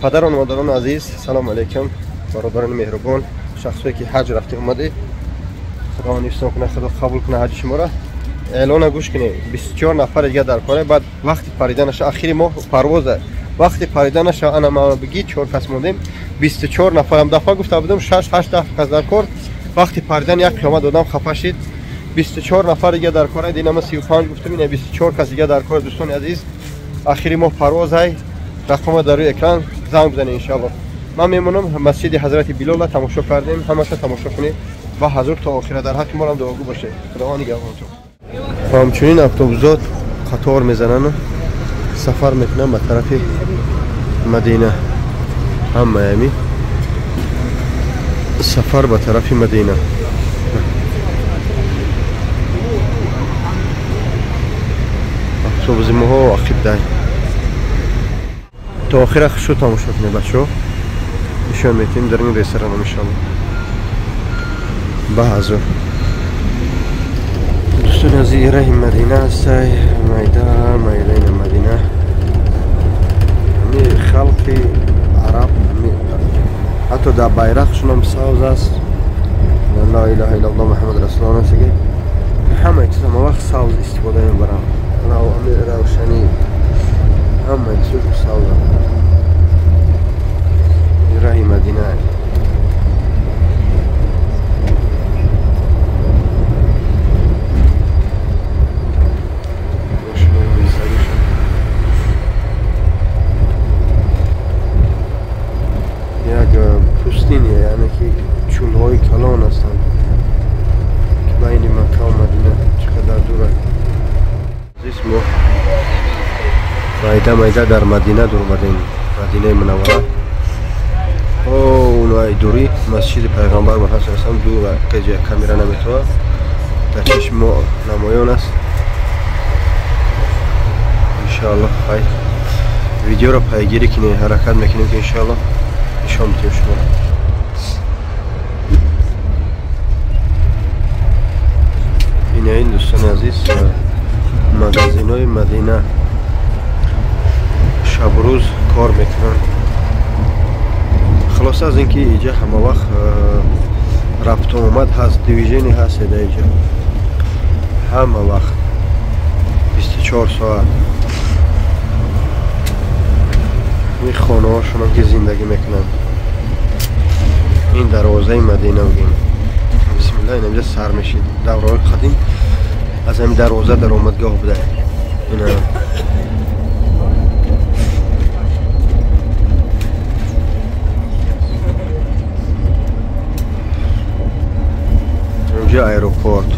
Падарон модарон азиз, салом алейкум. Бародарони меҳрубон, шахсое ки ҳаҷ рафта омадед, Худо нифсон кунад, Худо қабул кунад ҳаҷи шуморо. Эълона гӯш кунед, 24 нафар дига дар коре, баъд вақти париданаша, ахири моҳ парвоза, вақти париданаша ана ма бигӣ 4 кас мондем, 24 нафарам дафъа гуфта будам, 6-8 дафъа кас дар кор, вақти паридан як қиёмат додам, хафа шид. 24 нафар дига дар коре, динама 35 гуфтам, ина 24 кас дига дар кор. Дӯстони азиз, ахири моҳ парвозай, рақама дар рӯи экран занг бизанед иншоаллоҳ. Ман мемонам масҷиди ҳазрати Билола тамошо кардем, ҳамаша тамошо кунед ва ҳазур то охира дар ҳаққи моам дуогӯ бошед. Худованд нигаҳбонтон. Ва ҳамчунин автобусот қатор мезананд, сафар мекунанд ба тарафи Мадина. Ҳамаи сафар ба тарафи Мадина. Автобуси моҳо ақиб дай. То охира хушу тамошо кунед бачаҳо. Нишон метиҳем дар ин ресторан иншоаллоҳ. Ба ҳазур. Дӯстони азиз, раҳи Мадина ҳастай, майда майдаи Мадина. Ҳами халқи араб, ҳатто дар байрақшонам савз аст. Ла илаҳа иллаллоҳ Муҳаммад расулуллоҳ аст ки ҳамаи чиз ҳама вақт савз истифода мебаранд. Ҳами равшанӣ ҳамаи чиз савз аст. Раҳи Мадина. Як пустиня, яъне ки чӯлҳои калон ҳастанд ки байни Макка ва Мадина чӣ қадар дур аст. Азиз, мо майда майда дар Мадина дур омадем, Мадинаи Мунаввара. Онаи дурӣ масҷиди Пайғамбар Муҳаммад саллаллоҳу алайҳи васаллам дур, ҳеҷ камера наметавад, дар чашми мо намоён аст. Иншоаллоҳ хай видеоро пайгирӣ кунед, ҳаракат мекунем ки иншоаллоҳ нишон бидиҳем шуморо. Ина ин дӯстони азиз, магазинҳои Мадина шабрӯз кор мекунанд. Хулоса аз ин ки иҷа ҳама вақт рафту омад ҳаст, движение ҳаст дар иҷа ҳама вақт 24 соат. Ин хонаҳошонам ки зиндагӣ мекунанд. Ин дарвозаи Мадина бигем. Бисмилла, ин инҷа сар мешид. Давраҳои қадим аз ҳамин дарвоза даромадгоҳ буда. Ина инҷа аэропорт.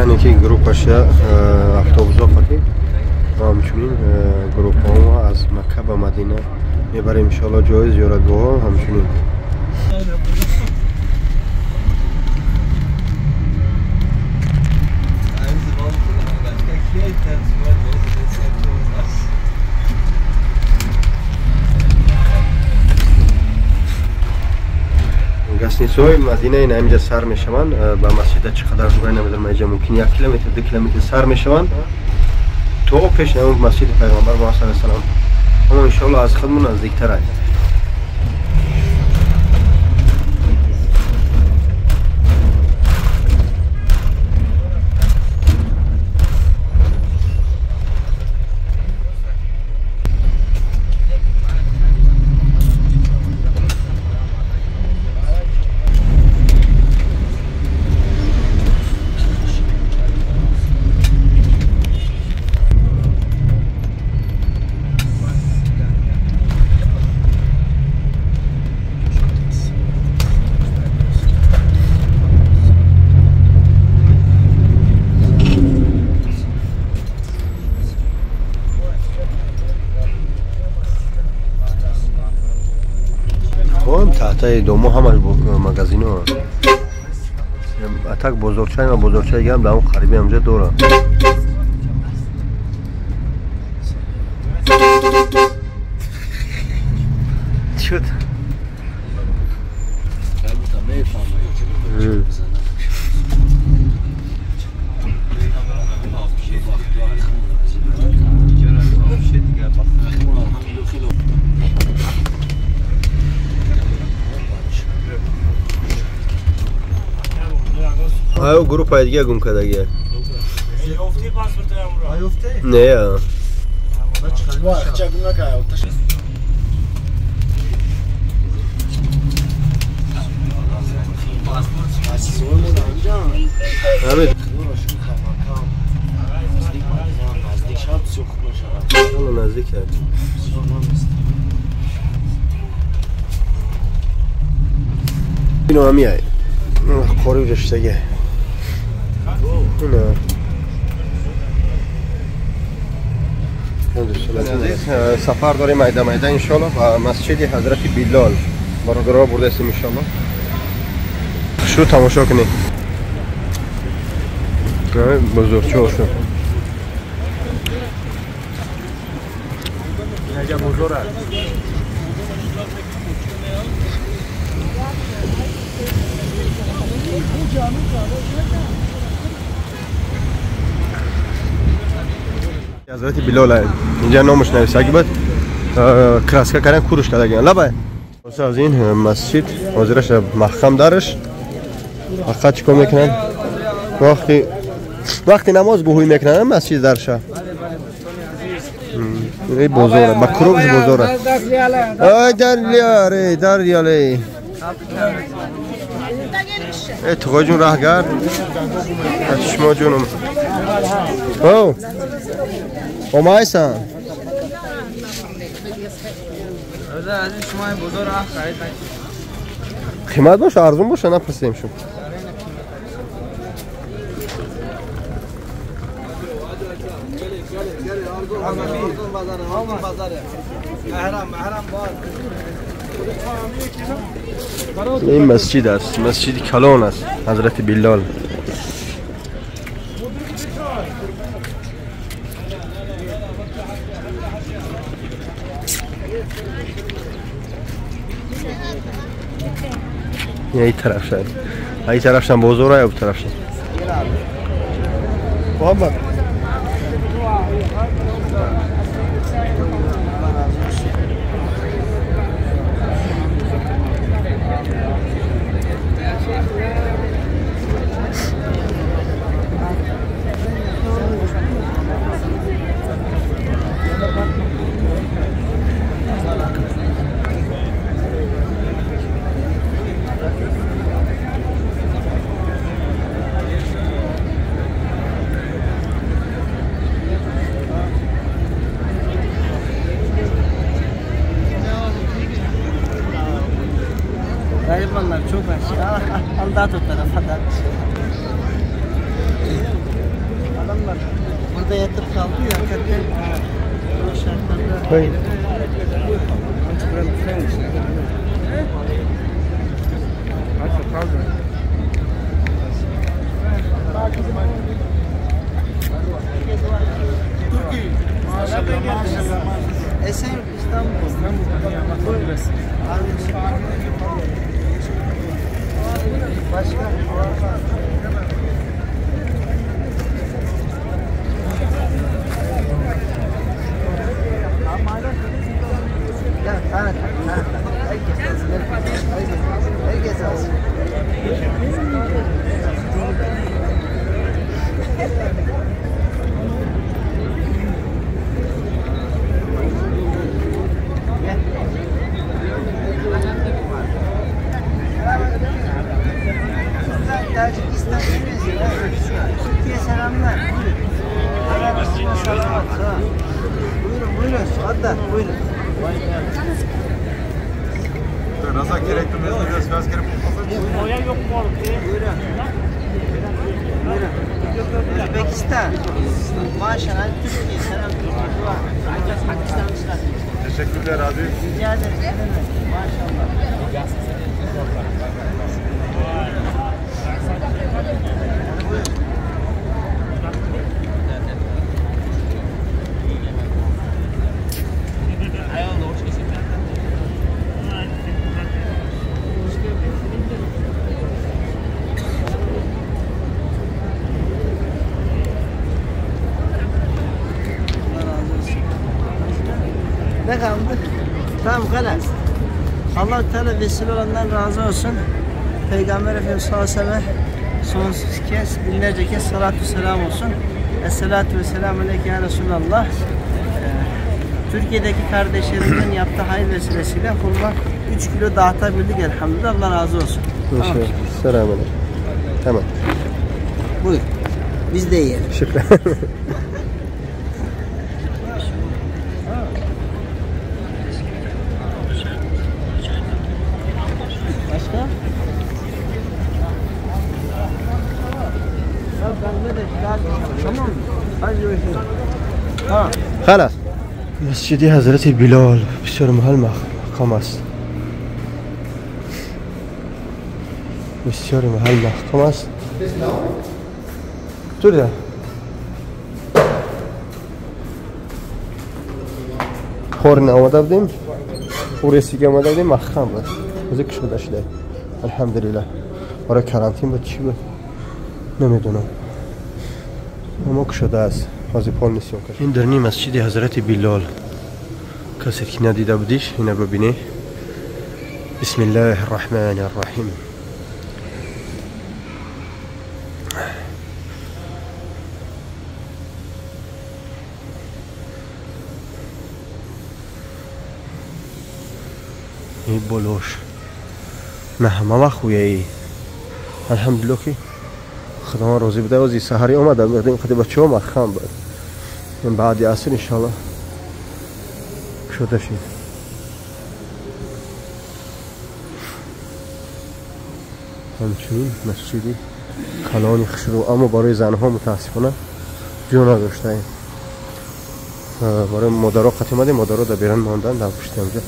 Яъне ки группаша автобусҳо қатӣ ва ҳамчунин группаҳо аз Макка ба Мадина мебарем иншоаллоҳ, ҷои зиёратгоҳҳо ҳамчунин. Гостиницаҳои Мадина ин ҳаминҷа сар мешаванд. Ба масҷида чӣ қадар дура намедонам, инҷа мумкин 1 километр, 2 километр сар мешаванд то пеш намуд масҷиди Пайғамбар Муҳаммад саллаллоҳу алайҳи васаллам. Аммо иншоаллоҳ аз худмон наздиктар аст. Таҳтаи домо ҳамаш магазино. Атак бозорчаи ва бозорчаи гам дар он қариби ҳамҷа дора. Чуд? Аю группа дига гум кардагия. Не. Наздик ино ҳамияй қори гаштага. Сафар дорем майда майда иншоалло ба масҷиди ҳазрати Билол. Бародарҳо бурдастем иншоалло. Хушрӯ тамошо кунед. Бозорчаҳошо. Ҳазрати Билол инҷа номаш нависаги буд, краска кардан куруш кардагиан. Лабай аз ин масҷид ҳозираш маҳкам дараш фақат чикор мекунанд? Вақти намоз гӯҳӣ мекунанд масҷид дарша. Ин бозора ба кругш бозора. Ай дар рияле, дар рияле. Э туғой ҷун раҳгард. Шумо ҷунум. О! Омайсан. Қимат боша, арзон боша, напурсем шум. Ин масҷид аст, масҷиди калон аст, ҳазрати Билол. Ин тараф шад. Ин тараф шам бозор, ай тараф шам. Муҳаммад. Garibanlar çok aç. Allah tutar, adamlar burada yatıp kaldı ya hakikaten. Bu şartlarda. Hayır. Maşallah. Esenyurt, İstanbul. İstanbul. Başka? Herkes alsın. Herkes alsın. Tacikistan Türkiye selamlar. Buyurun buyurun. Hatta buyurun. Buyurun. Özbekistan. Maşallah Türkiye selam Türkiye. Teşekkürler abi. Rica ederim. Maşallah. Ne kaldı? Tamam kalas. Allah-u Teala vesile olandan razı olsun. Peygamber Efendimiz sallallahu aleyhi ve sellem sonsuz kez, binlerce kez salatü selam olsun. Esselatu ve selamu aleyke ya Resulallah. Türkiye'deki kardeşlerimizin yaptığı hayır vesilesiyle hurma 3 kilo dağıtabildik elhamdülillah. Allah razı olsun. Tamam. Selamun aleyküm. Tamam. Buyur. Biz de yiyelim. Şükran. Başka? Tamam. Hadi görüşürüz. Tamam. خلاص. مسجد حضرت بلال بسیار محل محکم است. بسیار محل محکم است. Dur ya. Хорн омада будем. Уресига омада будем, маҳкам буд. Ҳозир кушода шуда. Алҳамдулиллаҳ. Ора карантин буд, чӣ буд? Намедонам. Аммо кушода аст. ҳозир полностью кашид. Ин дарни масҷиди ҳазрати Билол. Касе ки надида будиш, ина бибинӣ. Бисмиллаҳир Раҳмонир Раҳим. ин болош на ҳама вақт ҳуяи. Алҳамдулиллоҳ ки худованд розӣ буда. Ози саҳарӣ омада будем, қади бачаҳо маҳкам буд. Баъди аср иншоаллоҳ кушода шид. Ҳамчунин масҷиди калони хушрӯ, аммо барои занҳо мутаассифона ҷо надоштаем. Барои модаро қат омадем, модаро дар берун мондан, дар пушти ҳамҷа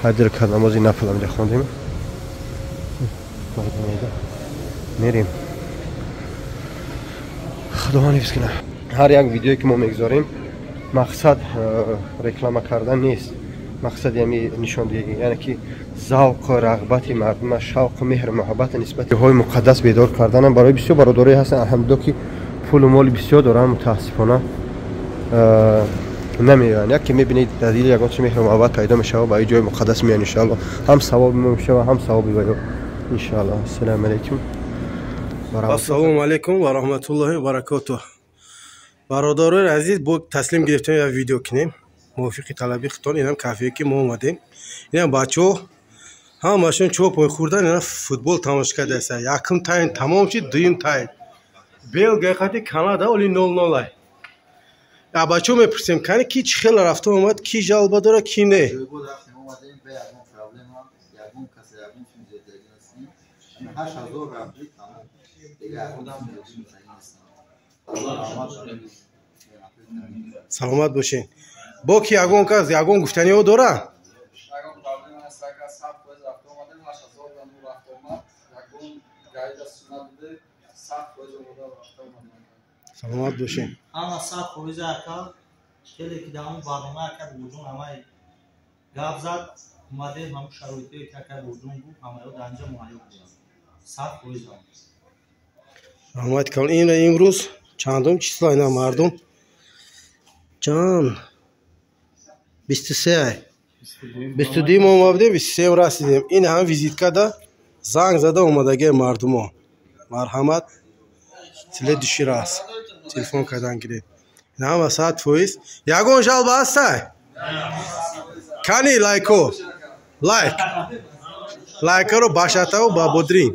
ҳайдир кард намози нафл ҳамҷа хондем. Мерем. Худованд ҳифз кунад. Ҳар як видеое ки мо мегузорем мақсад реклама кардан нест. Мақсад яъне нишондиҳӣ, яъне ки завқу рағбати мардума, шавқу меҳру муҳаббати нисбати ҷоҳои муқаддас бедор карданам. Барои бисёр бародарое ҳастанд алҳамдулиллоҳ ки пулу моли бисёр доранд, мутаассифона намеоянд. Яке мебинед дар дили ягон чи меҳру муҳаббат пайдо мешавад, ба ин ҷои муқаддас меоянд иншоаллоҳ. Ҳам савоби мо мешавад, ҳам савоби ваё иншоаллоҳ. Ассалому алайкум. Ассалому алайкум ва раҳматуллоҳи ва баракотуҳ. Бародарони азиз, бо таслим гирифтем як видео кунем мувофиқи талаби худтон. Инам кафее ки мо омадем, инам бачаҳо ҳамашон чопой хӯрдан, инам футбол тамошо кардаастанд. Якум тайм тамом шуд, дуюм тайм Белгия қати Канада оли 0-0 ай. Бачаҳо мепурсем, кани ки чӣ хел рафта омад, ки жалба дора, ки не. Саломат бошед. Бо ки ягон кас ягон гуфтаниҳо дора? Саломат бошед. Ҳама 100% ака Хеле ки дар ҳамун барнома ака Бобоҷон ҳамаи гап зад, омадем, ҳамун шароитое ки ака Бобоҷон гуфт, ҳамаё дар инҷа муҳайё буданд. 100% ҳам. Раҳмат калон. Ин имрӯз чандум число, ина мардум? Чанд? 23. 22 мо омада будем, 23 расидем. Ин ҳам визиткада занг зада омадагии мардумо. Марҳамат, следующий раз телефон кардан гиред. Ин ҳама 100%. Ягон жалоба ҳастай? Кани лайко? Лайк. Лайкаро ба шатаву ба бодрин.